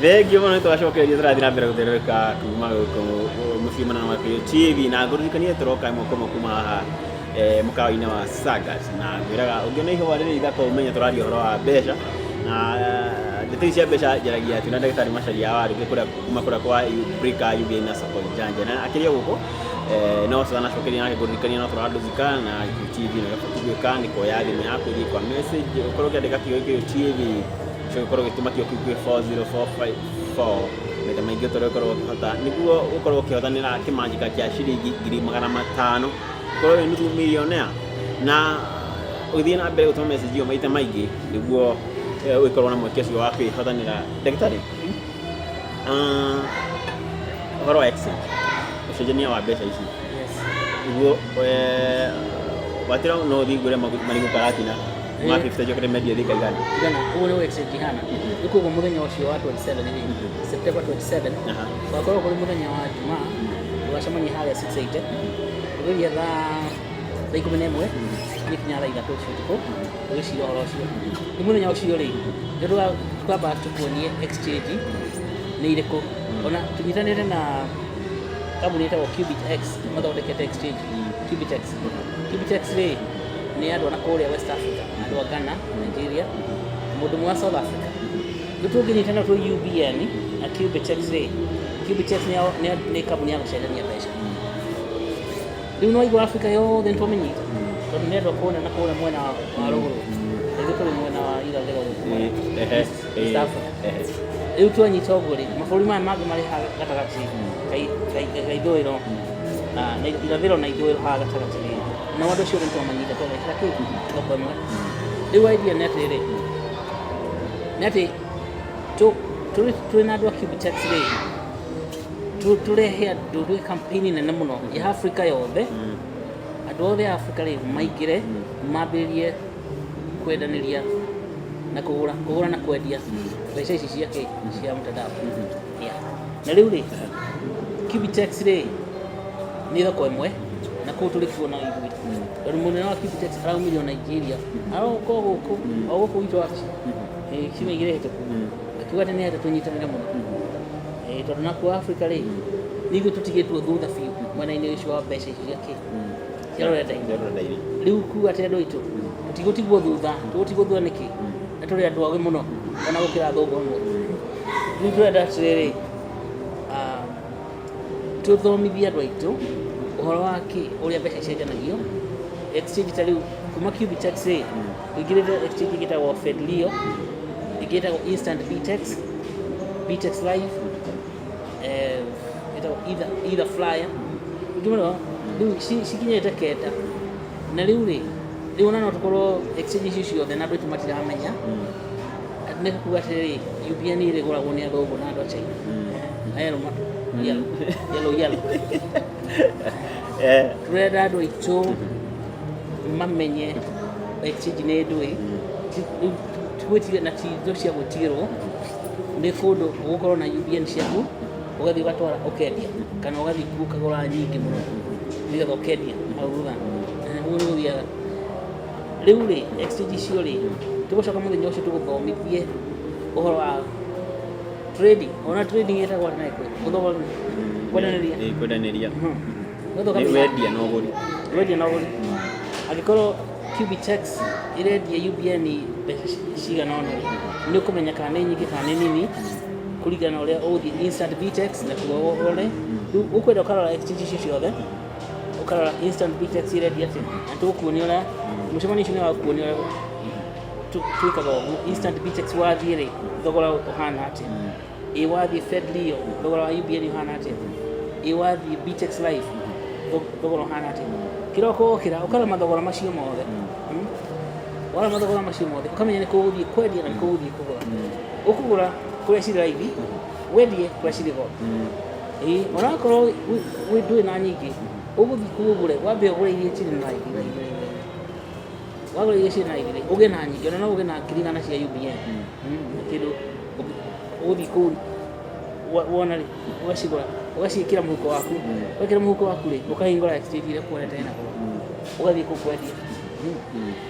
Thengiũ mũno, nĩ twacokereria, tũrathiĩ na mbere gũthererũka kuma gũkũ mũciĩ mũnene wa Kĩrĩũ TV, na ngũririkanie tũroka ĩmwe kwa ĩmwe kuma haha mũkawa-inĩ wa Sagas, na ngwĩraga ũngĩona ihũa rĩrĩ ithaka ũmenye tũraria ũhoro wa mbeca, na ndeto ici cia mbeca njaragia twĩna ndagĩtarĩ Macharia wa Warũngĩ kũrĩa kuma kũrĩa kwa Brika UBA na Sacco Janja, na akĩrĩ o gũkũ no tũtanacokeria nake, ngũririkania no tũrandũthika na Gĩkũyũ TV, na ũrĩa ũbatiĩ gwĩka nĩ kuoya thimũ yaku, ũthiĩ kwa message, ũkorwo ũkĩandĩka kiugo Gĩkũyũ TV, ũcoke ũkorwo ũgĩtũma kiugo kĩu kwĩ 40454 maita maingĩ ũtorĩa ũkorwo ũkĩhota, nĩguo ũkorwo ũkĩhotanĩra kĩmanjĩka kĩa ciringi 500,000, ũkorwo wĩ nuthu millionaire, na ũgĩthiĩ na mbere gũtũma message ĩyo maita maingĩ nĩguo ũgĩkorwo na mweke ũcio wa kwĩhotanĩra. Ndagĩtarĩ, ũhoro wa exchange, ũcenjania wa mbeca ici, nĩguo watĩra no ũthiĩ ngũre marigũ Karatina ma 50, njokere mendie thika igana. Igana, ũguo nĩguo exchange ihana. Rĩu koguo mũthenya ũcio wa 27 rĩ, September 27, gũgakorwo kũrĩ mũthenya wa Jumaa, tũgacemania harĩa 680 tũgĩthiĩ thaa 11 nginya thaa 3 cia ũtukũ, tũgĩcira ũhoro ũcio. Rĩu mũthenya ũcio rĩ, nĩ twamba tũkuonie exchange nĩ irĩkũ, ona tũnyitanĩre na kambuni ĩtagwo Qubit X, mathondekete exchange Qubitex. Qubitex rĩ, nĩ andũ a na kũrĩa West Africa, andũ a Ghana, Nigeria, mũndũ ũmwe wa South Africa. Rĩu tũngĩnyitana twĩ UBN na Qubitex rĩ, Qubitex nĩ kambuni ya gũcenjania mbeca. Rĩu no igua Africa yothe nĩ twamĩnyita, tondũ nĩ andũ a kũrĩa na kũrĩa mwena wa rũgũrũ, ithuĩ tũrĩ mwena wa irathĩro gũkũ East Africa. Rĩu twanyita ũguo rĩ, mabũrũri maya mangĩ marĩ haha gatagatĩ ka ithũĩro na irathĩro na ithũĩro haha gatagatĩ rĩ, nao andũ acio nĩ twamanyita, twamekĩra kĩ thoko ĩmwe. Rĩu idea nĩ atĩrĩrĩ, nĩ atĩ tũrĩ na andũ a Qubitex rĩ, tũrehe andũ, twĩke campaign nene mũno ya Africa yothe, andũ othe a Africa rĩ maingĩre, mambĩrĩrie kwendanĩria na kũgũra na kwendia mbeca ici cia kĩ cia mtandao. Yeah. Na rĩu rĩ, Qubitex rĩ nĩ thoko ĩmwe na kũu tũrĩ kuo na ithuĩ, tondũ mũnene wa Qubitex araumire o Nigeria, aroka o gũkũ, o gũkũ gwitũ wabici ciumia 2 hĩtũku, akiuga atĩ nĩ enda tũnyitanĩre mũno. Tondũ nakuo Africa rĩ, nĩ ithuĩ tũtigĩtwo thutha biũ mwena-inĩ ũcio wa mbeca ici cia kĩ cia rũrenda-inĩ. Cia rũrenda-inĩ. Rĩu kuga atĩ andũ aitũ tũtigũtigwo thutha, tũgũtigwo thutha nĩkĩ na tũrĩ andũ ogĩ mũno ona gũkĩra athũngũ amwe? Rĩu tũrenda atĩrĩrĩ, tũthomithie andũ aitũ ũhoro wa kĩ ũrĩa mbeca icenjanagio exchange. Ta rĩu kuma Qubitex rĩ, tũingĩrĩte exchange ĩngĩ ĩtagwo Fedlio, ĩngĩ ĩtagwo Instant Btex, Btex Live, ĩtagwo Ether Flyer, ingĩ mũno. Rĩu cikinyĩte kenda, na rĩu rĩ, rĩu ona no tũkorwo exchange icio ciothe na andũ aitũ matiramenya. Nĩ kuga atĩrĩrĩ, UBN ĩrĩgũragwo nĩ athũngũ na andũ a China ayellow matũ yellow yellow yellow. Tũrenda andũ aitũ mamenye exchange nĩ ndũĩ. Rĩu gwĩtigĩra na ti indo cia gwĩtigĩrwo, nĩ kũndũ ũgũkorwo na UBN ciaku, ũgathiĩ ũgatwara ũkendia, kana ũgathiĩ kuo ũkagũra nyingĩ mũno nĩgetha ũkendia hau thutha. Ũguo nĩ gũthiaga. Rĩu rĩ, exchange icio rĩ, tũgũcoka mũthenya ũcio tũgũthomithie ũhoro wa trading. Ona trading ĩtagwo atĩa na Gĩkũyũ? Gũthoma kwendanĩria. Kwendanĩria. Nĩgetha Nĩ ũkamenya wendia na ũgũri. Wendia na ũgũri. Angĩkorwo Qubitex ĩrendia UBN mbeca cigana ũna rĩ, nĩ ũkũmenya kana nĩ nyingĩ kana nĩ nini kũringana na ũrĩa ũgũthiĩ Instant Btex na kuo ũrore. Rĩu ũkwenda ũkarora exchange icio ciothe, ũkarora Instant Btex ĩrendia atĩa, na tũgũkuonia ũrĩa mũcemanio ũcio nĩ wa gũkuonia ũrĩa twĩkaga ũguo. Instant Btex wathiĩ rĩ, thogora ũhana atĩa? Ĩ wathiĩ Fedlio, thogora wa UBN ũhana atĩa? Ĩ wathiĩ Btex Live, thogora ũhana atĩa? Kĩroko wokĩra ũkarora mathogora macio mothe. Warora mathogora macio mothe, ũkamenya nĩ kũ ũgũthiĩ kwendia na nĩ kũ ũgũthiĩ kũgũra. Ũkũgũra kũrĩa cirĩ raithi, wendie kũrĩa cirĩ goro. Ĩĩ onakorwo wĩ ndũrĩ na nyingĩ, ũgũthiĩ kuo ũgũre, wambe ũgũre iria cirĩ na raithi raithi raithi raithi. Wagũra iria cirĩ na raithi rĩ, ũgĩe na nyingĩ, ona no ũgĩe na 100,000 cia UBN. Na kĩndũ ũgũthiĩ kũu wona rĩ, ũgacigũra, ũgaciĩkĩra mũhuko waku. Wekĩra mũhuko waku rĩ, ũkahingũra exchange ĩrĩa ũkuonete ĩna goro, ũgathiĩ kũu kwendia.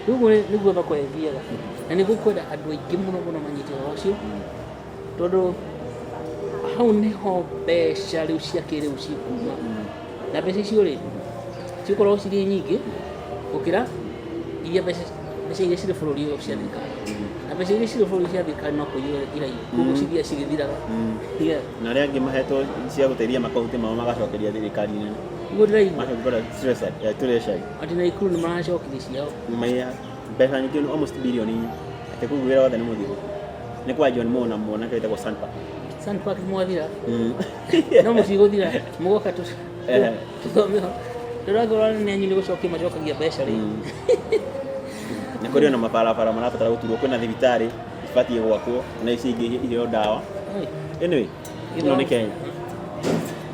Rĩu ũguo nĩguo thoko ĩthiaga, na nĩ gũkwenda andũ aingĩ mũno mũno manyite ũhoro ũcio, tondũ Hau nĩho mbeca rĩu cia kĩrĩu cikuma, na mbeca icio rĩ cigũkorwo cirĩ nyingĩ gũkĩra iria mbeca iria cirĩ bũrũri ũyũ cia thirikari, na mbeca iria cirĩ bũrũri cia thirikari no kũiywo iraiywo, koguo cithiaga cigĩthiraga. Yeah. Na arĩa angĩ mahetwo cia gũteithia makaunti mao magacokeria thirikari nene. Nĩguo ndĩraigua. Macokera treasury. Atĩ Naikuru nĩ maracokirie ciao. Maya mbeca nyingĩ nĩ almost bilioni 4, atĩ kũu wĩra wothe nĩ mũthiru nĩ kwa John Mo na mwanake wĩtagwo Sanpa. Sun Park mwathira, no mũtigũthira, mũgoka tũthome ho. Tũragora nĩ anyu nĩ gũcokia macokagia mbeca rĩ. Na kũrĩ ona mabarabara marabatara gũturwo, kwĩna thibitarĩ ibatiĩ gwakwo na ici ingĩ iheo ndawa. Oi, Anyway, ĩno nĩ Kenya.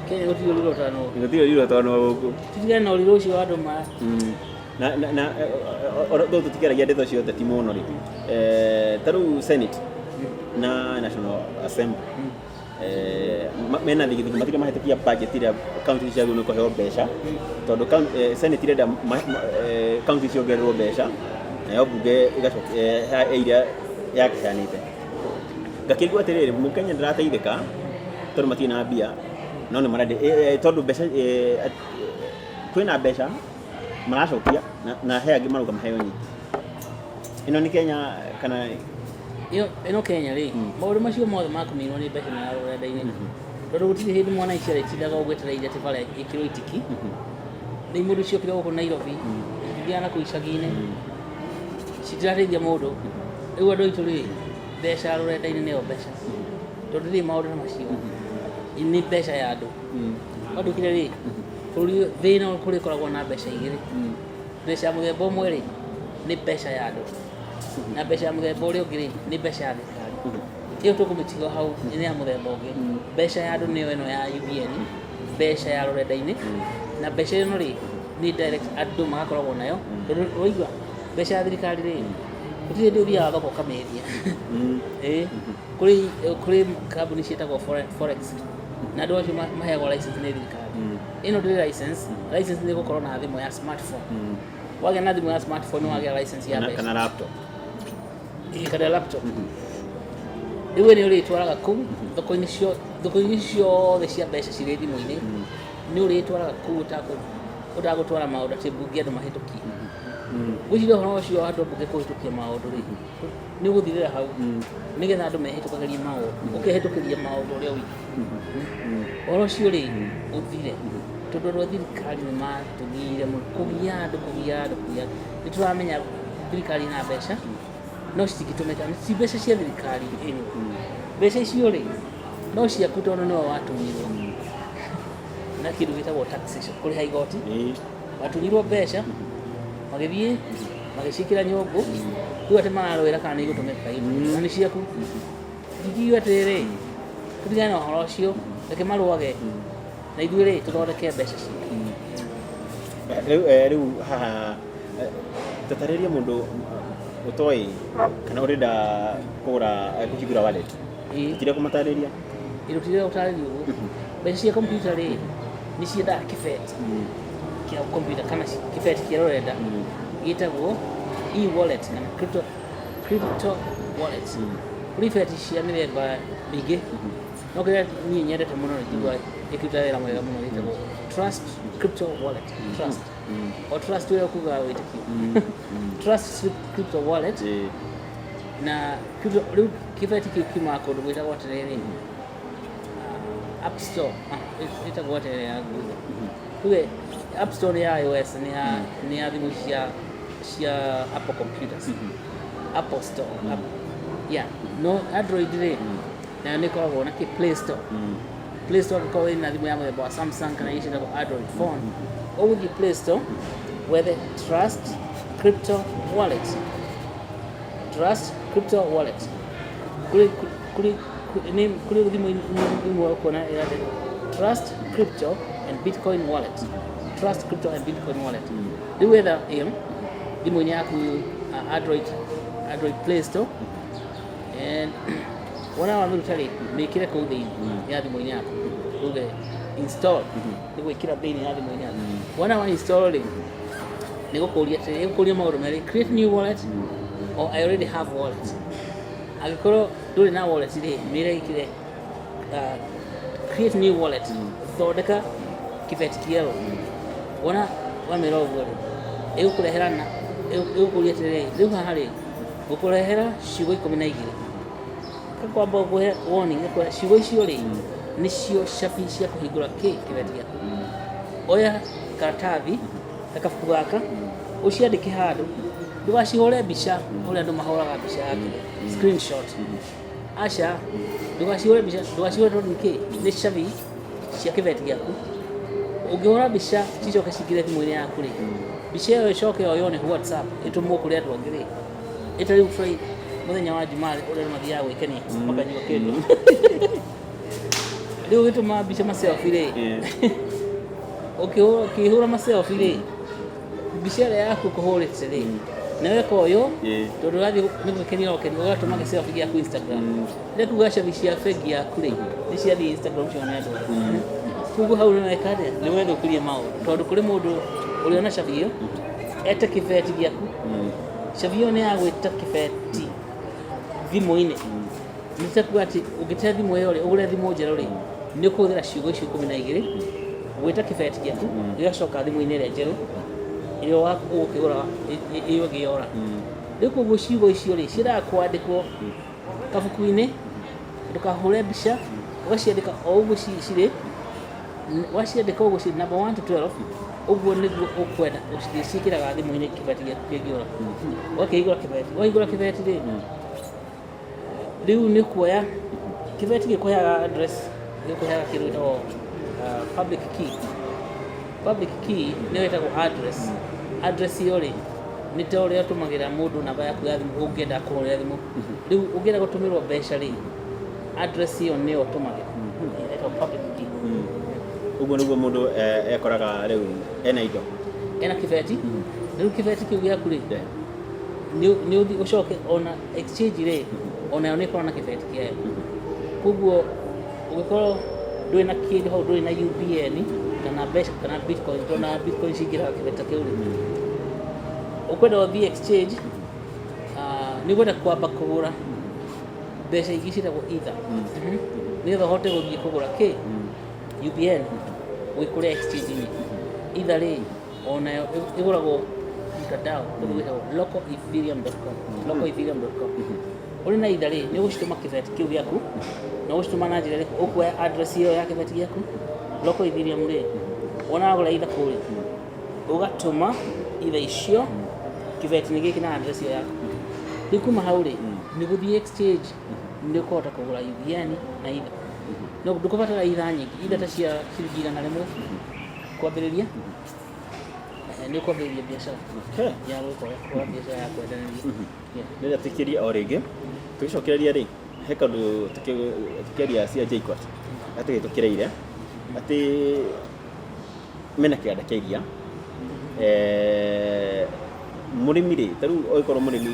Kenya gũtirĩ ũrĩrĩ ũtano. Gũtirĩ ũrĩrĩ ũtano gũkũ. Tutigane na ũrĩrĩ ũcio wa andũ ma Na tũtikĩaragia ndeto cia ũteti mũno rĩ, ta rĩu Senate na National Assembly mena thigithigi, matirĩ mahĩtũkia budget ĩrĩa county ciagĩrĩirwo nĩ kũheo mbeca, tondũ Senate ĩrenda county ciongererwo mbeca, nayo mbunge ĩgacokia ĩrĩa yakĩheanĩte. Ngakĩigua atĩrĩrĩ, mũkenya ndarateithĩka tondũ matirĩ na mbia, no nĩ marenda tondũ mbeca kwĩna mbeca maracokia na he angĩ marauga maheo nyingĩ. Ĩno nĩ Kenya kana? Ĩyo ĩno Kenya rĩ, maũndũ macio mothe makũminwo nĩ mbeca na rũrenda-inĩ, tondũ gũtirĩ hĩndĩ mwana ici arĩtindaga ũgwetereire atĩ bara ĩkĩrwo itiki. Nĩ mũndũ ciokire gũkũ Nairobi, itithiaga na kũu icagi-inĩ, citirateithia mũndũ. Rĩu andũ aitũ rĩ, mbeca ya rũrenda-inĩ nĩyo mbeca, tondũ rĩ maũndũ ta macio nĩ mbeca ya andũ. Wandũkire rĩ, bũrũri thĩ ĩno kũrĩ ĩkoragwo na mbeca igĩrĩ. Mbeca ya mũthemba ũmwe rĩ nĩ mbeca ya andũ, na mbeca ya mũthemba ũrĩa ũngĩ rĩ nĩ mbeca ya thirikari. Ĩyo tũkũmĩtiga hau, nĩ ya mũthemba ũngĩ. Mbeca ya andũ nĩyo ĩno ya UBN, mbeca ya rũrenda-inĩ, na mbeca ĩno rĩ nĩ direct andũ magakoragwo nayo, tondũ waigua mbeca ya thirikari rĩ, gũtirĩ hĩndĩ ũthiaga thoko ũkamĩendia. Ĩĩ, kũrĩ kambuni ciĩtagwo forex, na andũ acio maheagwo license nĩ thirikari. Ĩno ndĩrĩ license. License nĩ gũkorwo na thimũ ya smartphone. Wagĩa na thimũ ya smartphone, wagĩa license ya mbeca. Kana laptop. Ĩĩ, kana laptop. Rĩu we nĩ ũrĩtwaraga kũu thoko-inĩ thoko-inĩ ciothe cia mbeca cirĩ thimũ-inĩ, nĩ ũrĩtwaraga kũu ũtagũtwara maũndũ atĩ mbunge andũ mahĩtũkie. Ngwĩciria ũhoro ũcio wa andũ mbunge kũhĩtũkia maũndũ rĩ nĩ ũgũthirĩra hau, nĩgetha andũ mehĩtũkagĩrie maũndũ, ũkehĩtũkĩria maũndũ ũrĩa wiki. Ũhoro ũcio rĩ ũthire, tondũ andũ a thirikari nĩ matũgiire mũno, kũgia andũ, kũgia andũ, kũgia andũ. Nĩ tũramenya thirikari ina mbeca no citingĩtũmĩka, ti mbeca cia thirikari ĩno. Mbeca icio rĩ no ciaku, tondũ nĩwe watunyirwo na kĩndũ gĩtagwo taxation, kũrĩha igoti. Watunyirwo mbeca, magĩthiĩ magĩciĩkĩra nyũngũ, rĩu atĩ mararũĩra kana nĩ igũtũmĩka, na nĩ ciaku. Ingiuga atĩrĩrĩ, tũtigane na ũhoro ũcio, reke marũage na ithuĩ rĩ tũthondeke mbeca citũ. Rĩu haha tatarĩria mũndũ ũtoĩ kana ũrenda kũgũra, kũhingũra wallet. Tũtire kũmatarĩria. Ĩrutire gũtarĩria ũguo, mbeca cia kompiuta rĩ nĩ ciendaga kĩbeti kĩa kompiuta kana kĩbeti kĩa rũrenda gĩtagwo e-wallet kana crypto wallet. Kũrĩ ibeti cia mĩthemba mĩingĩ, no kĩrĩa niĩ nyendete mũno nĩ njiguaga ĩkĩruta wĩra mwega mũno gĩtagwo Trust crypto wallet. Trust, o trust ũrĩa ũkugaga wĩtĩkio, Trust crypto wallet. Na rĩu kĩbeti kĩu kiumaga kũndũ gwĩtagwo atĩrĩrĩ, App Store, ĩtagwo atĩrĩrĩ ya Google. Tuge App Store nĩ ya iOS, nĩ ya thimũ cia Apple computers, Apple Store. Yeah, no Android rĩ nayo nĩ ĩkoragwo na kĩ Play Store. Play Store, angĩkorwo wĩna thimũ ya mũthemba wa Samsung kana ici ciĩtagwo Android phone, ũgũthiĩ Play Store wethe Trust crypto wallet. Trust crypto wallet kũrĩ nĩ kũrĩ thimũ imwe ũkuona ĩrandĩkwo Trust crypto and Bitcoin wallet, Trust crypto and Bitcoin wallet. Rĩu wetha ĩyo thimũ-inĩ yaku, Android Play Store, and wona wamĩruta rĩ, mĩkĩre kũu thĩinĩ ya thimũ-inĩ yaku, uge install, nĩ gwĩkĩra thĩinĩ ya thimũ-inĩ yaku. Wona wa install rĩ, nĩ gũkũria atĩrĩ, ĩgũkũria maũndũ merĩ: create new wallet or I already have wallet. Angĩkorwo ndũrĩ na wallet rĩ, mĩre ĩkĩre Create new wallet, thondeka kĩbeti kĩerũ. Wona wamĩra ũguo rĩ, ĩgũkũrehera na ĩgũkũria atĩrĩrĩ, rĩu haha rĩ, ngũkũrehera ciugo 12. Gakwamba gũkũhe warning, gakũhe ciugo icio rĩ, nĩcio cabi cia kũhingũra kĩ kĩbeti gĩaku. Oya karatathi na kabuku gaka, ũciandĩke handũ, ndũgacihũre mbica ũrĩa andũ mahũraga mbica ya kĩrĩa, screenshot. Aca, ndũgacihũre mbica, ndũgacihũre tondũ nĩkĩ, nĩ cabi cia kĩbeti gĩaku. Ũngĩhũra mbica cicoke cingĩre thimũ-inĩ yaku rĩ, mbica ĩyo ĩcoke yoywo nĩ WhatsApp ĩtũmwo kũrĩ andũ angĩ rĩ, ĩta rĩu Friday, mũthenya wa Jumaa ũrĩa andũ mathiaga gwĩkenia makanyua kĩndũ. Rĩu ũgĩtũma mbica ma selfie rĩ, ũkĩhũra ma selfie rĩ, mbica ĩrĩa yaku ũkũhũrĩte rĩ, nawe ĩkoywo tondũ ũrathiĩ nĩ gwĩkenia ũrakenia, ũgatũma gĩ selfie gĩaku Instagram. Rĩrĩa kuga cabi cia bengi yaku rĩ, nĩ ciathiĩ Instagram cione andũ othe. Koguo hau nĩ weka atĩa? Nĩ wethũkirie maũndũ tondũ kũrĩ mũndũ ũrĩona cabi ĩyo ete kĩbeti gĩaku. Cabi ĩyo nĩ ya gwĩta kĩbeti thimũ-inĩ. Nĩ ta kuga atĩ ũngĩte thimũ ĩyo rĩ, ũgũre thimũ njerũ rĩ, nĩ ũkũhũthĩra ciugo icio 12 gwĩta kĩbeti gĩaku, gĩgacoka thimũ-inĩ ĩrĩa njerũ ĩrĩa ũgũkĩgũra ĩyo ĩngĩ yora. Rĩu koguo ciugo icio rĩ, ciendaga kwandĩkwo kabuku-inĩ, ndũkahũre mbica, ũgaciandĩka o ũguo cirĩ, waciandĩka ũguo cirĩ number 1 to 12, ũguo nĩguo ũkwenda ũciĩkĩraga thimũ-inĩ kĩbeti gĩaku kĩngĩũra. Ũgakĩhingũra kĩbeti, wahingũra kĩbeti rĩ, rĩu nĩ kuoya kĩbeti gĩkũheaga address, gĩkũheaga kĩndũ gĩtagwo public key. Public key nĩyo ĩtagwo address. Address ĩyo rĩ, nĩ ta ũrĩa ũtũmagĩra mũndũ namba yaku ya thimũ ũngĩenda kũhũrĩra thimũ. Rĩu ũngĩenda gũtũmĩrwo mbeca rĩ, address ĩyo nĩyo ũtũmagĩra. Ĩtagwo public key. Ũguo nĩguo mũndũ ekoraga rĩu ena indo. Ena kĩbeti, rĩu kĩbeti kĩu gĩaku rĩ, nĩ ũthiĩ ũcoke ona exchange rĩ, onayo nĩ ĩkoragwo na kĩbeti kĩayo. Koguo ũngĩkorwo ndũrĩ na kĩndũ hau, ndũrĩ na UBN kana mbeca kana bitcoin, tondũ na bitcoin cingĩraga kĩbeti ta kĩu rĩ, ũkwenda ũthiĩ exchange, nĩ ũkwenda kwamba kũgũra mbeca ingĩ ciĩtagwo ether, nĩgetha ũhote gũthiĩ kũgũra kĩ UBN wĩ kũrĩa exchange-inĩ. Ether rĩ, onayo ĩgũragwo mtandao kũndũ gwĩtagwo localethereum.com, localethereum.com. Ũrĩ na ether rĩ, nĩ ũgũcitũma kĩbeti kĩu gĩaku, na ũgũcitũma na njĩra ĩrĩkũ? Ũkuoya address ĩyo ya kĩbeti gĩaku, local ethereum rĩ, wona wagũra ether kũu rĩ, ũgatũma ether icio kĩbeti-inĩ gĩkĩ na address ĩyo yaku. Rĩu kuma hau rĩ, nĩ gũthiĩ exchange, nĩ ũkũhota kũgũra UBN na ether. No ndũkũbatara ether nyingĩ, ether ta cia ciringi 100 kwambĩrĩria, nĩ ũkwambĩrĩria biacara ya gwĩka ũrĩa kũhũra biacara ya kwendanĩria. Nĩ tũkĩrie o rĩngĩ tũgĩcokereria rĩ, he kaũndũ tũkĩaria cia JKUAT atĩ tũkĩreire atĩ mena kĩganda kĩa iria. Mũrĩmi rĩ, ta rĩu ũngĩkorwo mũrĩmi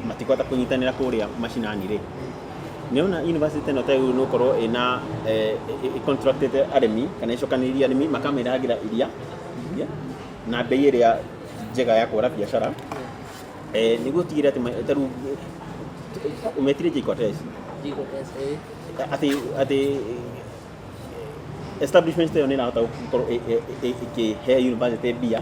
matikũhota kũnyitanĩra kũrĩa macinani rĩ, nĩona university ĩno ta rĩu nĩ gũkorwo ĩna ĩ-contractĩte arĩmi kana ĩcokanĩrĩirie arĩmi makamĩragĩra iria na bei ĩrĩa njega ya kũhũra biacara, nĩguo ũtigĩrĩre atĩ ta rĩu ũmetire JKUAT atĩ establishment ĩyo nĩ ĩrahota gũkorwo ĩkĩhe university mbia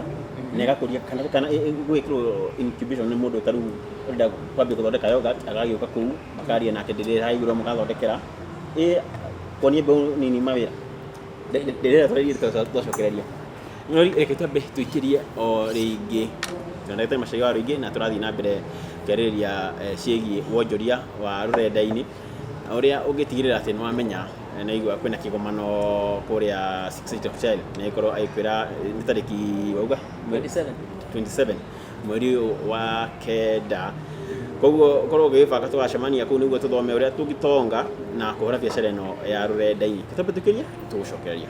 na ĩgakũria kana gwĩkĩrwo incubation nĩ mũndũ ta rĩu ũrenda kwambia gũthondeka yogurt, agagĩũka kũu makaria nake ndĩrĩraigua mũgathondekera kuonia mbeũ nini mawĩra. Ndĩrenda twarĩrie twacokereria, no reke twambe tũikĩrie o rĩngĩ na ndagĩtarĩ Macharia wa Rũingĩ, na tũrathiĩ na mbere kwarĩrĩria ciĩgiĩ wonjoria wa rũrenda-inĩ, ũrĩa ũngĩtigĩrĩra atĩ nĩ wamenya. Naigua kwĩna kĩgomano kũrĩa 68 Hotel, na ĩkorwo agĩkwĩra nĩ tarĩki wauga? 27. 27 mweri ũyũ wa kenda. Koguo ũkorwo ũgĩbanga tũgacemania kũu nĩguo tũthome ũrĩa tũngĩtonga na kũhũra biacara ĩno ya rũrenda-inĩ. Twambe tũkĩrie tũgũcokereria.